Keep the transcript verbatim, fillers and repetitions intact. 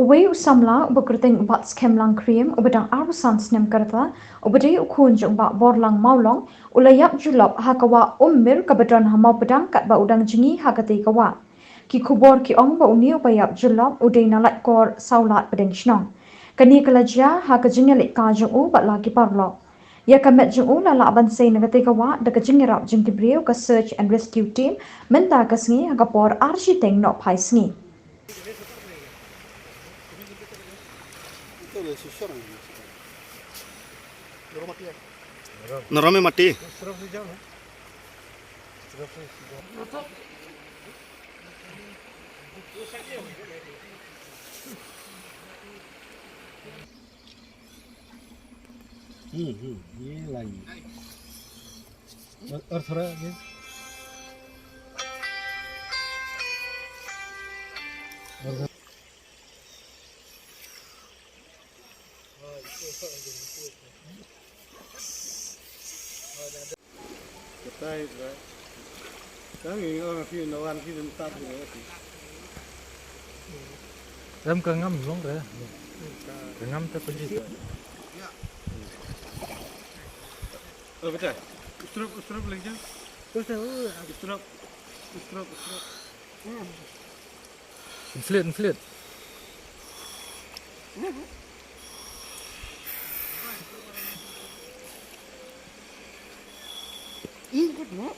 Wei u samla uba kyrteng u Batskhem Langkriem uba dang arphew san snem ka rta, uba dei u khun jong u Bah Borlang Mawlong, u la ïap julop ha ka wah Ummir kaba don ha Mawpdang katba u dang jngi ha katei ka wah. Ki khubor ki ong ba une uba ïap julop u dei na Laitkor Sawlad Pdeng Shnong. Kane ka la jia ha ka jingïalehkai jong u bad la ki paralok. Ïa ka met jong u la lah ban sei na katei ka wah da ka jingïarap jong ki briew ka Search and Rescue Team mynta ka sngi ha ka por ar shiteng nohphai sngi. नरम है मट्टी। हम्म, हम्म, ये लाइन। और, और थोड़ा आगे। और Rem ka ngam long re. Ka ngam te pynji. Oh, betul. Ustrop, ustrop lagi. Ustrop, ustrop, ustrop. Inflate, inflate. Ih, good, no?